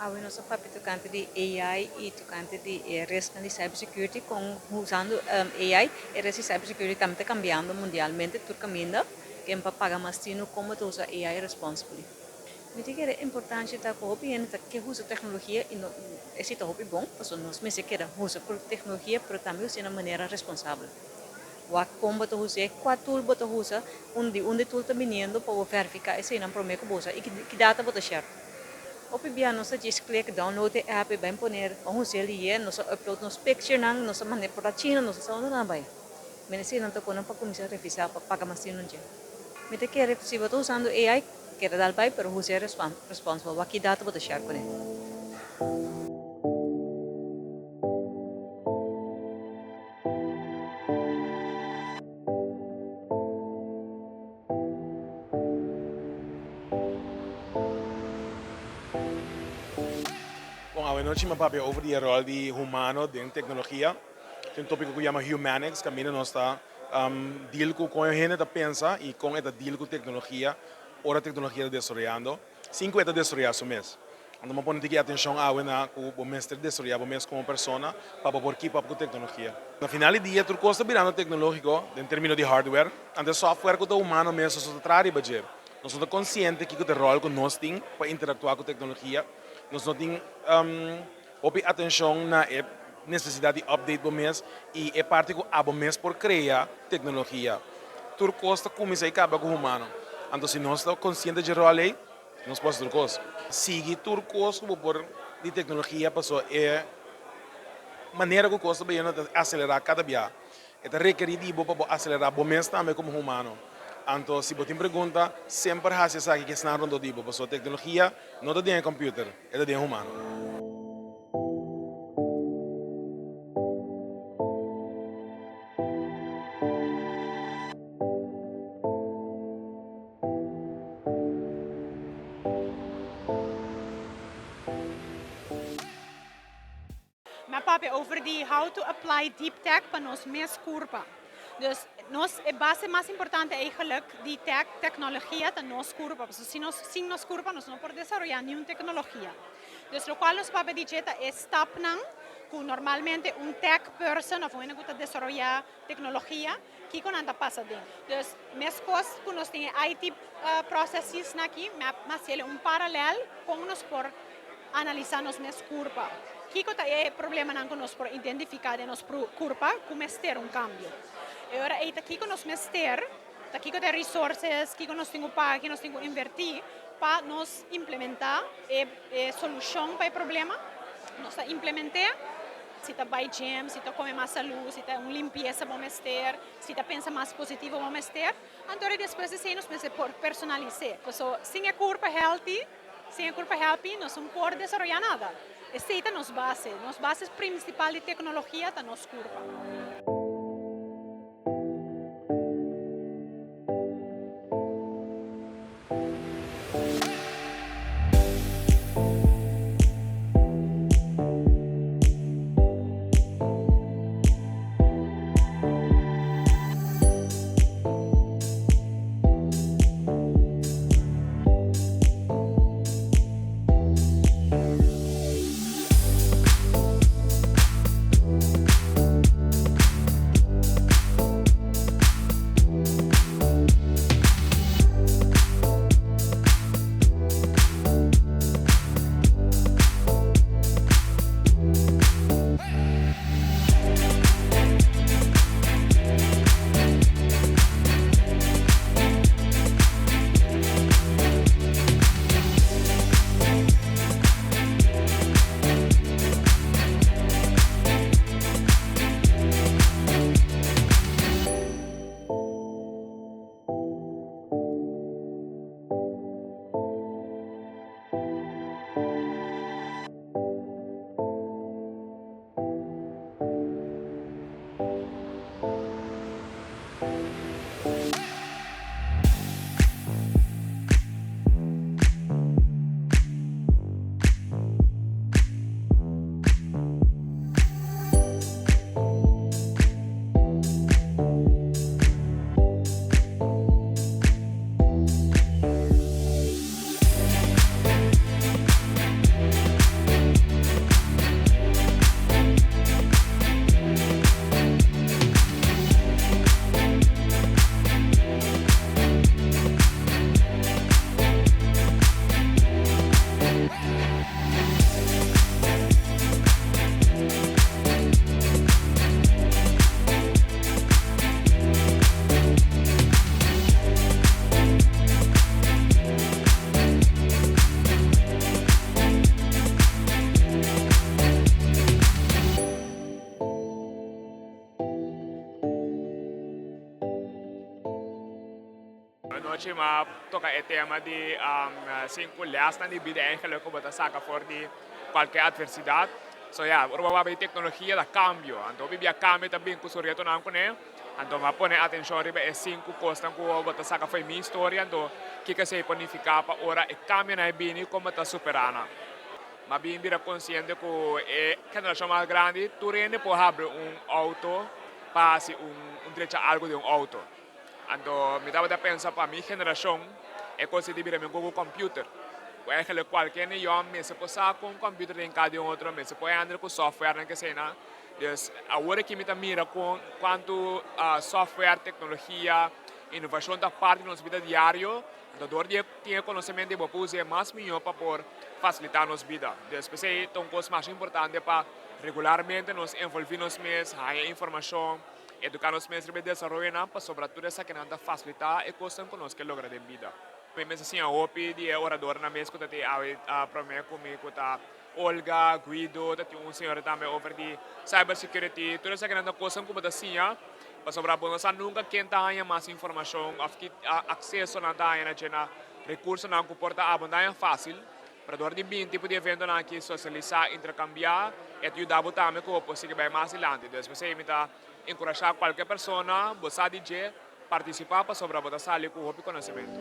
Awe nos a papia tocante di AI y tocante di e risknan di cyber security con usando AI e risk di cyber security tambe ta cambiando mundialmente tur caminda ken pa paga mas tino como ta usa AI responsibly. Mi ta kere importancia ta cu hopi hende ta ke usa tecnologia y no esey ta hopi bon pasobra nos mester keda usa tecnologia pero tambe usa na manera responsabel. Wak kon bo ta us'é, kua tool bo ta usa, un di unda e tool ta biniendo pa bo verifiká eseinan promé ku bo usa i ki data bo ta share. Hopi bia nos ta djis click download e app i bai poner, ban us'é lié, nos a upload nos picturenan, nos a mand'é por la China, nos no sa unda nan a bai. Men eseinan ta konan pa kuminsá revisá pa paga mas tinu dje. Mi ta kere si bo ta usando AI, keda dal bai pero us'é responsible, wak ki data bo ta share kuné. Bon, awe nochi mi a papia over di e rol di humano den tecnologia. Tin un topico cu yama Humanics, caminda nos ta deal cu con e hende ta pensa y con e ta deal cu tecnologia ora tecnologia ta desaroyando. Sin ku e ta destruya su mes. Anto bo pone tiki atenshon awe na ku bo mester destruya bo mes komo persona pa bo por keep up ku teknologia. Na final di dia tur kos ta birando teknologiko den termino di hardware, anto e software ku ta humano mes nos no ta traha riba dje. Nos no ta konsiente kiko ta e ròl ku nos tin pa interaktuá ku teknologia. Nos no tin hopi atenshon na e nesesidat di update bo mes i e parti ku abo mes por krea teknologia. Tur kos ta kuminsá i kaba ku humano. Anto si nos ta konsiente dje ròl ei, nos por hasi tur kos. Sigui tur kos ku bo por di teknologia pasobra e manera ku kos ta bayendo ta aselerá kada bia. E ta rekerí di bo pa bo aselerá bo mes tambe komo humano. Anto si bo tin pregunta, semper hasi esaki ku esnan rondó di bo pasobra teknologia no ta den e kòmpiuter. E ta den humano. Mi a papia over di how to apply deep tech pa nos mes curpa. Dus nos e base mas importante eigenlijk di tech, tecnologia ta nos curpa. Pasobra si nos sin nos curpa nos no por desaroya niun tecnologia. Dus locual nos papia di dje ta e stapnan cu normalmente un tech person of un hende cu ta desaroya tecnologia kico nan ta pasa den. Dus mescos cu nos tin e IT processes na aki, mi a haciele un paralel con nos por analisa nos mes curpa. Kico ta e problemanan cu nos por identifica den nos curpa cu mester un cambio? E ora ey ta kico nos mester, ta kico ta e resources, kico nos tin cu paga, kico nos tin cu inverti pa nos implementa e solucion pa e problema. Nos ta implemente, si ta bay gym, si ta come mas salud, si ta un limpieza bo mester, si ta pensa mas positivo bo mester. Anto despues di esey nos mester por personalise. Paso sin e curpa healthy, Sin e curpa happy nos no por desaroya nada. Esey ta nos base. Nos base principal di tecnologia ta nos curpa. Anochi m'a toka e tema di sinku lèsnan di bida eigenlijk ku bo ta saka for di kualke atversidat. So ya, ora bo papia di teknologia ta kambio. Anto hopi bia kambio ta bin ku su retonan kuné. Anto m'a pone atenshon riba e sinku kosnan ku bo ta saka for di mi historia. Anto kiko esei por nifiká pa ora e kambionan e bini kon bo ta superá nan. M'a bin bira konsiente ku e generashon mas grandi tur hende por habri un outo pa hasi un drecha algu den un outo. Anto mi tabata pensa pa mi generashon e kos ei ta bira mi ku computer. Ku eigenlijk kualke hende yòn mester por sa kon computer ta hinká den otro, mester por handle ku softwarenan kesenan. Dus awor aki mi ta mira kon kuantu software, teknologia, inovashon ta parti di nos bida diario. Anto dor di e tin e konosementu ei bo por usa e mas mihó pa por fasilitá nos bida. Dus p'esei ta un kos masha importante pa regularmente nos envolví nos mes, haña informashon. Eduká nos mes riba e desaroyonan pasobra tur esakinan ta fasilitá e kosnan ku nos ke logra den bida. Mi mester siña hopi di e oradornan mes ku ta tin awe promé ku mi ku ta Olga, Guido, ta tin un señora tambe over di cyber security. Tur esakinan ta kosnan ku bo ta siña pasobra bo no sa nunka ken ta haña mas informashon òf ki akseso nan ta haña na dje na rekursonan ku por ta abundaña fásil. Pero dor di bin tipo di eventonan aki sosialisá, interkambiá, e ta yuda bo tambe ku bo por sigui bai mas dilanti. Dus p'esei mi ta enkurashá kualke persona, bo sa di dje, partisipá pasobra bo ta sali ku hopi konosementu.